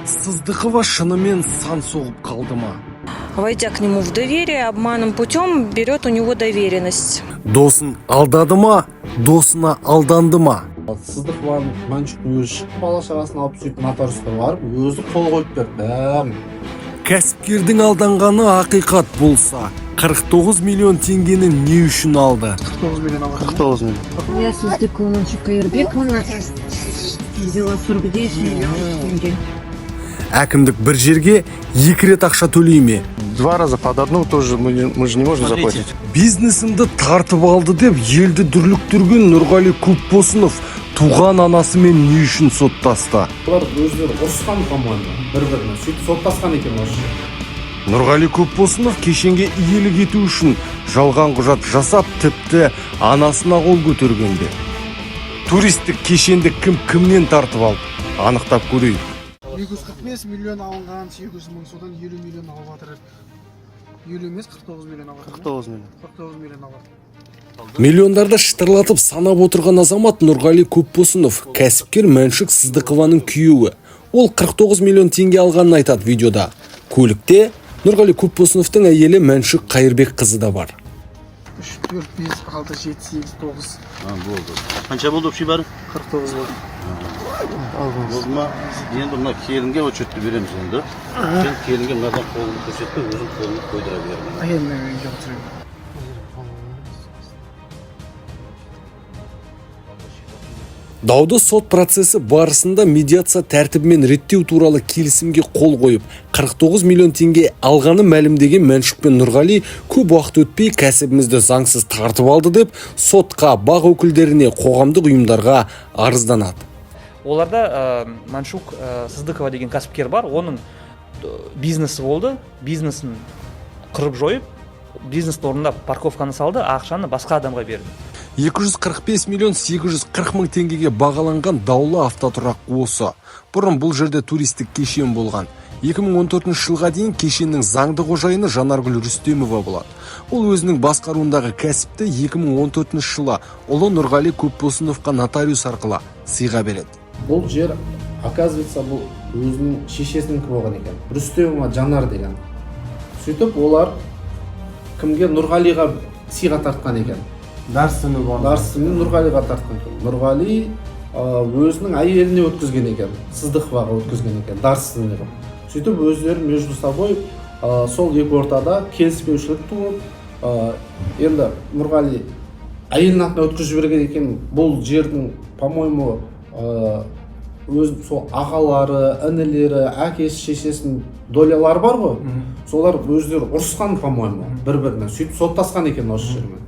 Сыздықова шынымен сан соғып қалды ма? Войдя к нему в доверие, обманным путем берет у него доверенность. Досын алдады ма, досына алданды ма? Сыздықованың, Мәншүктің өзі шығып, бала шағасын алып, сөйтіп нотариусқа барып, өзі қол қойып берді бәрін. Кәсіпкердің алданғаны ақиқат болса, 49 миллион теңгені не үшін алды? 49 миллион алған. 49 миллион. Я Сыздыкова Маншук Кайырбековна взяла 49 миллионов тенге. Әкімдік бір жерге екі рет ақша төлей ме? Два раза под одну тоже мы же не можем Смотрите. заплатить. Бизнесімді тартып алды деп елді дүрліктірген Нұрғали Көпбосынов туған анасымен не үшін соттасты? Олар өздері ұрысқан, по-моему, бір біріне, сөйтіп соттасқан екен осы жерде. Нұрғали Көпбосынов кешенге иелік ету үшін жалған құжат жасап, тіпті анасына қол көтергенде. Туристік кешенді кім кімнен тартып алды? Анықтап көрейік. 245 миллион алынған, 800 мың, содан 50 миллион алып жатыр. 50 емес, 49 миллион алып жатыр. 49 миллион. 49 миллион алып жатыр. Миллиондарды шытырлатып санап отырған азамат Нұрғали Көпбосынов, кәсіпкер Мәншүк Сыздықованың күйеуі. Ол 49 миллион теңге алғанын айтады видеода. Көлікте Нұрғали Көпбосыновтың әйелі Мәншүк Қайырбек қызы да бар. 3, 4, 5, 6, 7, 8, 9. Болды. Қанша болды общий бәрі? 49 болды. Болды ма? Енді мына келінге очередь ті береміз енді. Сен келінге мынадан қолыңды көрсетпей, өзің қолыңды қойдыра бер. Әйеліме үйге отырайын. Дауды сот процесі барысында медиация тәртібімен реттеу туралы келісімге қол қойып, 49 миллион теңге алғанын мәлімдеген Мәншүк пен Нұрғали көп уақыт өтпей, кәсібімізді заңсыз тартып алды деп сотқа, БАҚ өкілдеріне, қоғамдық ұйымдарға арызданады. Оларда Маншук Сыздыкова деген кәсіпкер бар, оның бизнесі болды, бизнесін қырып жойып, бизнестің орнына парковканы салды, а ақшаны басқа адамға берді. 245 миллион 840 мың теңгеге бағаланған даулы автотұрақ осы. Бұрын бұл жерде туристік кешен болған. 2014 жылға дейін кешеннің заңды қожайыны Жанаргүл Рүстемова болады. Ол өзінің басқаруындағы кәсіпті 2014 жылы ұлы Нұрғали Көпбосыновқа нотариус арқылы сыйға береді. Бұл жер, оказывается, бұл өзінің шешесінікі болған екен, Рүстемова Жанар деген. Сөйтіп олар кімге, Нұрғалиға сыйға тартқан екен. Дарственный бар. Дарственный Нұрғалиға тартқан екен. Нұрғали өзінің әйеліне өткізген екен, Сыздықоваға өткізген екен дарственный қылып. Сөйтіп өздері между собой сол екі ортада келіспеушілік туып, енді Нұрғали әйелінің атына өткізіп жіберген екен бұл жердің, по-моему, өз сол ағалары, інілері, әкесі, шешесінің долялары бар ғой, солар өздері ұрысқан, по-моему, бір біріне, сөйтіп соттасқан екен осы жермен.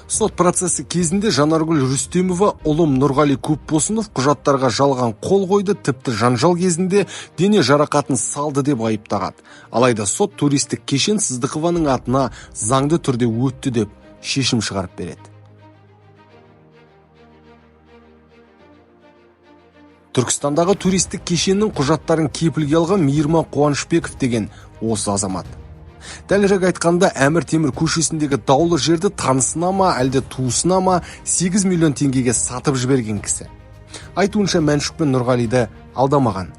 Сот процесі кезінде Жанаргүл Рүстемова ұлым Нұрғали Көпбосынов құжаттарға жалған қол қойды, тіпті жанжал кезінде дене жарақатын салды деп айыптаған. Алайда сот туристік кешен Сыздықованың атына заңды түрде өтті деп шешім шығарып береді. Түркістандағы туристік кешеннің құжаттарын кепілге алған Мейірман Қуанышбеков деген осы азамат. Дәлірек айтқанда, Әмір Темір көшесіндегі даулы жерді танысына ма, әлде туысына ма 8 миллион теңгеге сатып жіберген кісі. Айтуынша, Мәншүк пен Нұрғалиді алдамаған.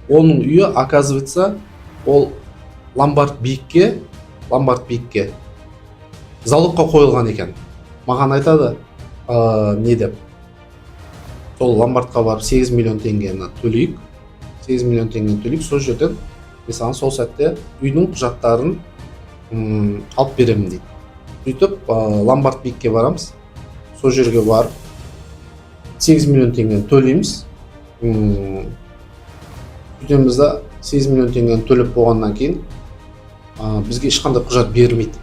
Оның үйі, оказывается, ол ломбард биікке залогқа қойылған екен. Маған айтады, не деп, сол ломбардқа барып 8 миллион теңгені төлейік, 8 миллион теңгені төлейік, сол жерден мен саған сол сәтте үйдің құжаттарын алып беремін дейді. Сөйтіп ломбард биікке барамыз, сол жерге барып 8 миллион теңгені төлейміз. Сөйтеміз да, 8 миллион теңгені төлеп болғаннан кейін бізге ешқандай құжат бермейді.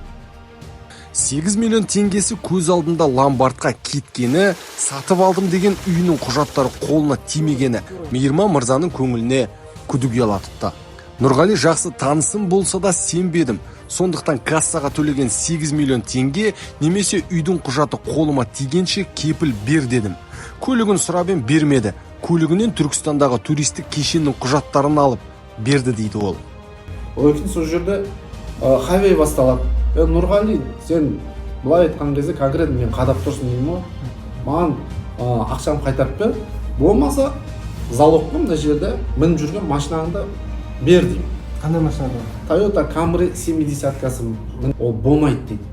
8 миллион теңгесі көз алдында ломбардқа кеткені, сатып алдым деген үйінің құжаттары қолына тимегені Мейірман мырзаның көңіліне күдік ұялатыпты. Нұрғали жақсы танысым болса да, сенбедім. Сондықтан кассаға төлеген 8 миллион теңге немесе үйдің құжаты қолыма тигенше кепіл бер дедім. Көлігін сұрап ем, бермеді. Көлігінен Түркістандағы туристік кешеннің құжаттарын алып берді дейді ол. Одан кейін сол жерде хайвей басталады. Е, Нұрғали, сен былай айтқан кезде конкретно мен қадап тұрсың деймін ғой, маған ақшамды қайтарып бер, болмаса Залог қой, мына жерде мініп жүрген машинаңды бер деймін. Қандай машина? Тойота Камри, семидесяткасы. Ол болмайды дейді.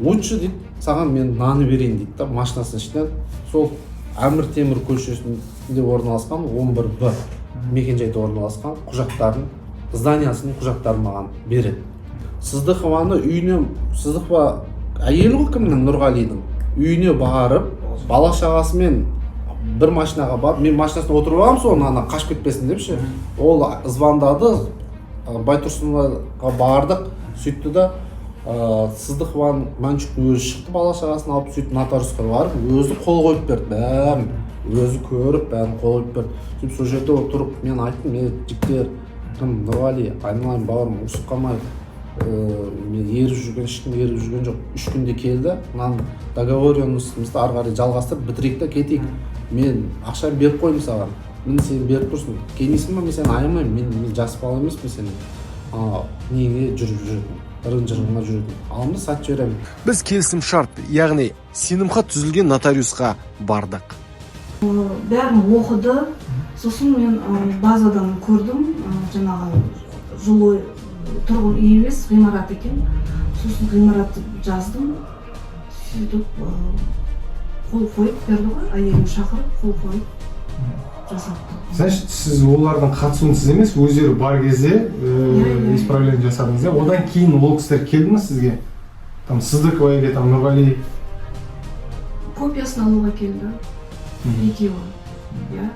Лучше, дейді, саған мен мынаны берейін дейді да, машинасының ішінен сол Әмір Темір көшесінде орналасқан 11 Б мекенжайда орналасқан құжаттарын, зданиясының құжаттарын маған береді. Сыздықованы үйіне, Сыздықова әйелі ғой кімнің, Нұрғалидың үйіне барып, бала шағасымен бір машинаға барып, мен машинасына отырып алғанмын соны, ана қашып кетпесін деп ше. Ол звондады, Байтұрсыноваға бардық. Сөйтті да, Сыздықованың, Мәншүктің өзі шықты бала шағасын алып. Сөйтіп нотариусқа барып, өзі қол қойып берді, бәрін өзі көріп, бәрін қол қойып берді. Сөйтіп сол жерде отырып мен айттым: «Е, жігіттер, кім, Нұрғали, айналайын бауырым, ұрысып қалмай, мен еріп жүрген, ешкім еріп жүрген жоқ. 3 күнде келді, мынаның договоренностімізді ары қарай жалғастырып бітірейік та кетейік. Мен ақшаны беріп қойдым саған, міне, сен беріп тұрсың, келмейсің ба? Мен сені аямаймын, мен жас бала емеспін, сенің неңе жүріп жүретін, ырың жырыңа жүретін, аламын да сатып жіберемін». Біз келісім шарт, яғни сенімхат түзілген нотариусқа бардық. Бәрін оқыды. Сосын мен базадан көрдім, жаңағы жилой, тұрғын үй емес, ғимарат екен. Сосын ғимаратты жаздым. Сөйтіп қол қойып берді ғой, әйелін шақырып, қол қойып жасатты. Значит, сіз олардың қатысуынсыз емес, өздері бар кезде Иә, иә. исправление жасадыңыз, иә? Одан кейін ол кісілер келді ма сізге, там Сыздықова или там Нұрғали? Копиясын алуға келді екеуі, иә.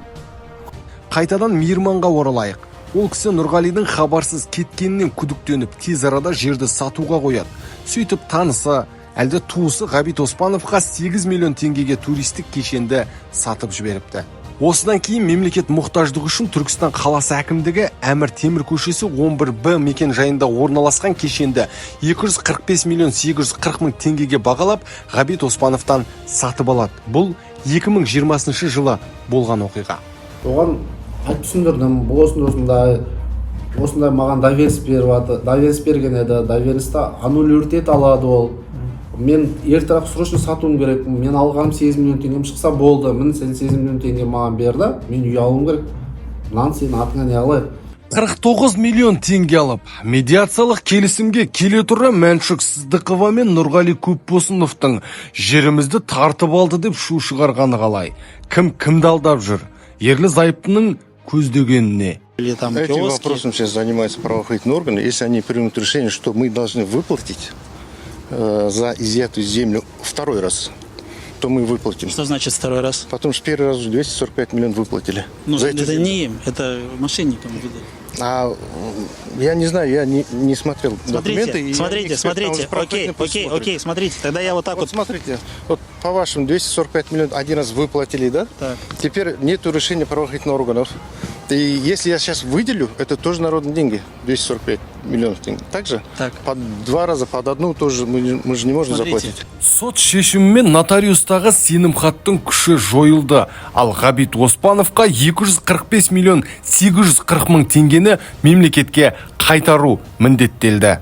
Қайтадан Мейірманға оралайық. Ол кісі Нұрғалидың хабарсыз кеткенінен күдіктеніп, тез арада жерді сатуға қояды. Сөйтіп танысы әлде туысы Ғабит Оспановқа 8 миллион теңгеге туристік кешенді сатып жіберіпті. Осыдан кейін мемлекет мұқтаждығы үшін Түркістан қаласы әкімдігі Әмір Темір көшесі 11 Б мекен жайында орналасқан кешенді 245 миллион 840 мың теңгеге бағалап, Ғабит Оспановтан сатып алады. Бұл 2020 жылы болған оқиға. Оған айтып түсіндірдім: бұл осындай, осындай, осындай, маған доверенность беріп жатыр, доверенность берген еді, доверенностьті аннулировать ете алады ол. Мен ертерек, срочно сатуым керек, мен алғаным 8 миллион теңгем шықса болды. Міне, сен 8 миллион теңге маған бер да, мен үй алуым керек, мынаны сенің атыңа не қылайық. 49 миллион теңге алып, медиациялық келісімге келе тұра Мәншүк Сыздықова мен Нұрғали Көпбосыновтың жерімізді тартып алды деп шу шығарғаны қалай? Кім кімді алдап жүр? Ерлі зайыптының көздегеніне? Или там Этим киоски. вопросом сейчас занимаются правоохранительные органы. Если они примут решение, что мы должны выплатить за изъятую землю второй раз, то мы выплатим. Что значит второй раз? Потому что первый раз уже 245 миллионов выплатили. Ну, За эту это землю. не им, это мошенникам выдали. А я не знаю, я не смотрел Смотрите, документы, и я не смотрите, эксперт, там смотрите, уже окей, правоохранительные пусть окей, смотрят. Окей, смотрите, тогда я вот так Вот вот. смотрите, вот по вашим 245 миллионов один раз выплатили, да? Так. Теперь нету решения правоохранительных органов. И если я сейчас выделю, это тоже народные деньги, 245 миллионов тенге. Также Так. по два раза под одну тоже мы же не можем Смотрите. заплатить. Сот шешімімен нотариустағы сенімхаттың күші жойылды. Ал Ғабит Оспановқа 245 миллион 840 мың теңгені мемлекетке қайтару міндеттелді.